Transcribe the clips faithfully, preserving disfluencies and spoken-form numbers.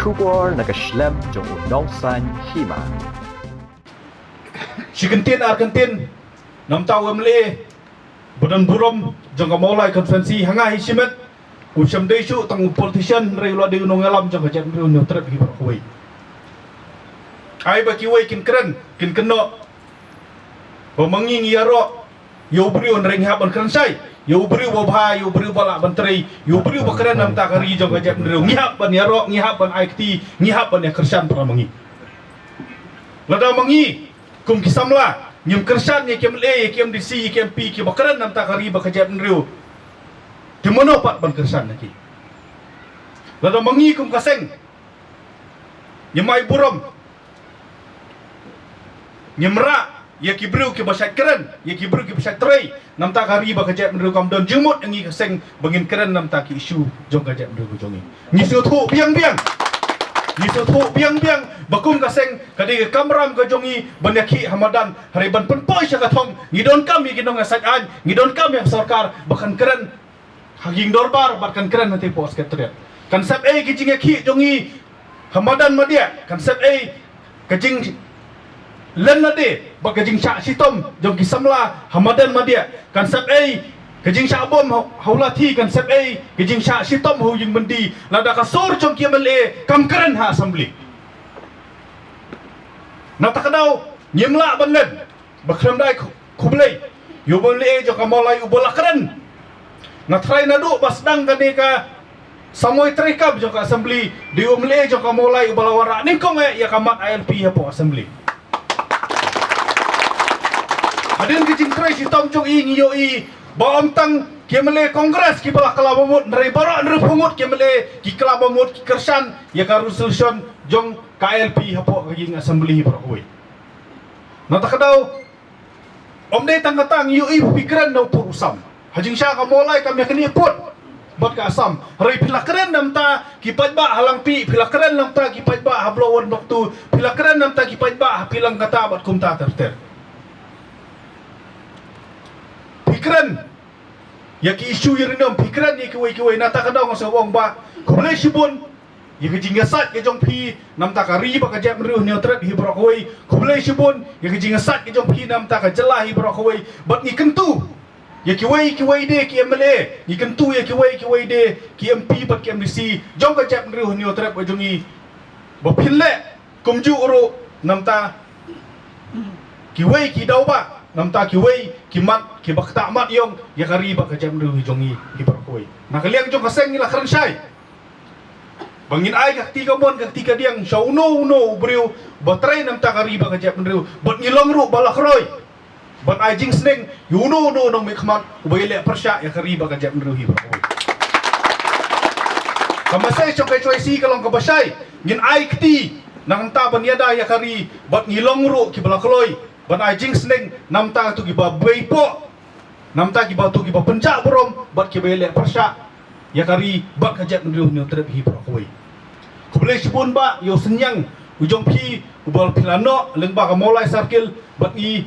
Khubor na ka shlem jong u nongsan hima. Shi kyntien ar kyntien, namta u M L A ba don burom jong ka Mawlai constituency, ha nga hi shimet u shem dei shuh tang u politician, hynrei u la dei u nongïalam jong ka jaitbynriew Hynñiewtrep hi baroh kawei. Ai ba kiwei kin kren, kin kynnoh ba ma ngi ngi ïaroh ïa u briew, hynrei ngi hap ban kren shai ïa u briew ba bha, ïa u briew ba lah ban trei, ïa u briew ba kren namta ka ri jong ka jaitbynriew. Ngi hap ban ïaroh, ngi hap ban ai kti, ngi hap ban ïa kyrshan para ma ngi. Lada ma ngi kum ki samla ngim kyrshan ïa ki M L A, ïa ki M D C, ïa ki M P kiba kren namta ka ri bad ka jaitbynriew, te mano pat ban kyrshan ïa ki? Lada ma ngi kum ka seng ngim ai burom, ngim rah ïa ki briew kiba shait kren, ïa ki briew kiba shait trei namta ka ri bad ka jaitbynriew, kam don jingmut ïa ngi ka seng ba ngin kren namta ki issue jong ka jaitbynriew ka jong ngi. Ngi sngewthuh biang biang, ngi sngewthuh biang biang ba kum ka seng ka dei ka kamram ka jong ngi ban ïakhih ha madan, hynrei ban pynpoi sha ka thong ngi donkam ïa ki nongïasaid aiñ, ngi donkam ïa ka sorkar ba kan kren ha ki jingdorbar bad kan kren hangtei hapoh Secretariat. Kan sep ei ka jingïakhih jong ngi ha madan madiah? Kan sep ei ka jinglen lade bad ka jingshah shitom jong ki samla ha madan madiah? Kan sep ei ka jingshah bom ha, ha u lathi? Kan sep ei ka jingshah shitom ha u jingbyndi lada ka sur jong ki M L A kam kren ha Assembly? Na kata ka daw ngim lah ban len ba khlem da ai khu-, khublei ïa u M L A jong ka Mawlai uba la kren. Nga tharai naduh ba sdang kane ka samoi treikam jong ka Assembly, dei u M L A jong ka Mawlai uba la wanrah nyngkong eh ïa ka mat I L P hapoh Assembly. Hadien ka jingtrei shitom jong i ngi ïohi ba ym tang ki M L A Congress kiba la kylla bamut, hynrei baroh hynriewphew ngut ki M L A ki kylla bamut, ki kyrshan ïa ka resolution jong ka I L P hapoh ka ïing Assembly baroh kawei. Na kata ka daw ym dei tang kata, ngi ïohi ba phi kren na u pud u sam. Ha jingshisha ka Mawlai kam ïa kane pud bad ka Assam. Hynrei phi la kren namta ki paidbah ha Langpih, phi la kren namta ki paidbah ha Block One, Block Two, phi la kren namta ki paidbah ha Pilangkata bad kumta ter ter. Phi kren ïa ki issue ïa ri num, phi kren ïa kiwei kiwei. Na kata ka daw nga sngewbha ong ba khublei shibun ïa ka jingïasaid ka jong phi namta ka ri bad ka jaitbynriew Hynñiewtrep hi baroh kawei. Khublei shibun ïa ka jingïasaid ka jong phi namta ka jylla hi baroh kawei. Bad ngi kyntu ïa kiwei kiwei de ki M L A, ngi kyntu ïa kiwei kiwei de ki M P bad ki M D C jong ka jaitbynriew Hynñiewtrep ka jong ngi ba phin leh kumjuh ruh namta kiwei ki daw ba namta kiwei ki mat kiba ktah mat ïong ïa ka ri bad ka jaitbynriew hi jong ngi hi baroh kawei. Na ka liang jong ka seng ngi la kren shai ba ngin ai ka kti kamon ka kti kadiang sha uno uno u briew ba trei namta ka ri bad ka jaitbynriew, bad ngi long ruh ba la kloi ban ai jingsneng ïa uno uno u nongmihkhmat uba ïaleh pyrshah ïa ka ri bad ka jaitbynriew hi baroh kawei. Ka message jong ka H Y C ka long kaba shai, ngin ai kti nangta ban ïada ïa ka ri, bad ngi long ruh kiba la kloi ban ai jingsneng namta tu kiba beipoh, namta kiba tu kiba pynjah burom bad kiba ïaleh pyrshah ïa ka ri bad ka jaitbynriew Hynñiewtrep hi baroh kawei. Khublei shibun ba ïa u synñiang u jong phi uba phi la noh lyngba ka Mawlai Circle, bad ngi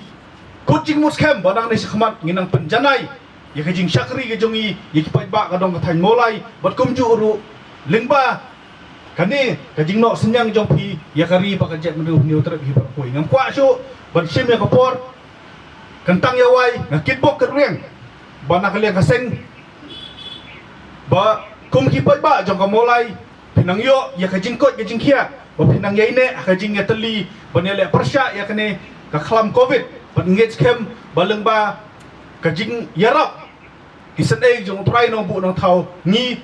kut jingmut skhem ba nangne shakhmat ngin nang pynjanai ïa ka jingshakri ka jong ngi ïa ki paidbah ka dong ka thaiñ Mawlai, bad kumjuh ruh lyngba kane ka jingnoh synñiang jong phi ïa ka ri bad ka jaitbynriew Hynñiewtrep hi baroh kawei. Ngam kwah shuh ban shim ïa ka por, kyntang ïa wai nga kitbok kitrwiang ba na ka liang ka seng ba kum ki paidbah jong ka Mawlai phi nang ïoh ïa ka jingkoit ka jingkhiah, ba phi nang ïaineh ha ka jingïatylli ban ïaleh pyrshah ïa kane ka khlam Covid, bad ngeit skhem ba lyngba ka jingïarap ki seng ei jong u Trai Nongbuh Nongthaw, ngi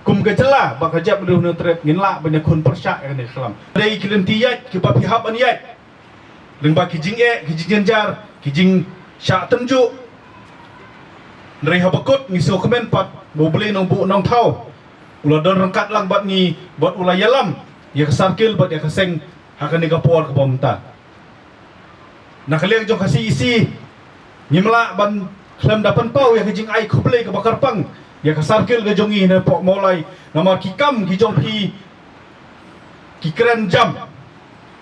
kum ka jylla bad ka jaitbynriew Hynñiewtrep ngin lah ban ïakhun pyrshah ïa kane ka khlam. Dei ki lynti ïaid kiba phi hap ban ïaid lyngba ki jingeh, ki jingjynjar, ki jingshah tynjuh. Hynrei haba kut ngi sngewkmen pat ba u Blei Nongbuh Nongthaw u la don ryngkat lang bad ngi, bad u la ïalam ïa ka Circle bad ïa ka seng ha kane ka por kaba mynta. Na ka liang jong ka C E C ngim lah ban khlem da pynpaw ïa ka jingai khublei kaba kyrpang ïa ka Circle ka jong ngi napoh Mawlai, namar ki kam ki jong phi ki kren jam.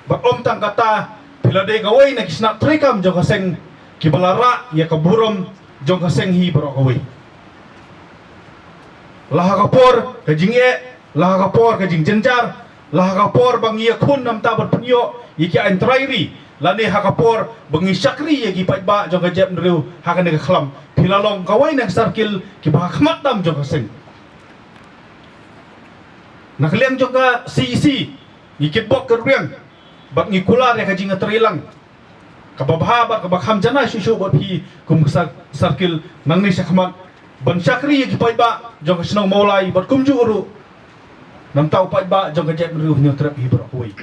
Bad ym tang kata, phi la dei kawei na ki shnat treikam jong ka seng kiba la rah ïa ka burom jong ka seng hi baroh kawei. La ha ka por ka jingeh La ha ka por ka jingjynjar, la ha ka por ba ngi ïakhun namar bad pynïoh ïa ki aiñ trai ri, lane ha ka por ba ngi shakri ïa ki paidbah jong ka jaitbynriew ha kane ka khlam, phi la long kawei na ki circle kiba ha khmat tam jong ka seng. Na ka liang jong ka C E C, ngi kitbok kitrwiang bad ngi kular ïa ka jingïatreilang kaba bha bad kaba kham janai shuh shuh bad phi kum ka cir-, circle nangne shakhmat, ban shakri ïa ki paidbah jong ka shnong Mawlai bad kumjuh ruh namar u paidbah jong ka jaitbynriew Hynñiewtrep hi baroh kawei.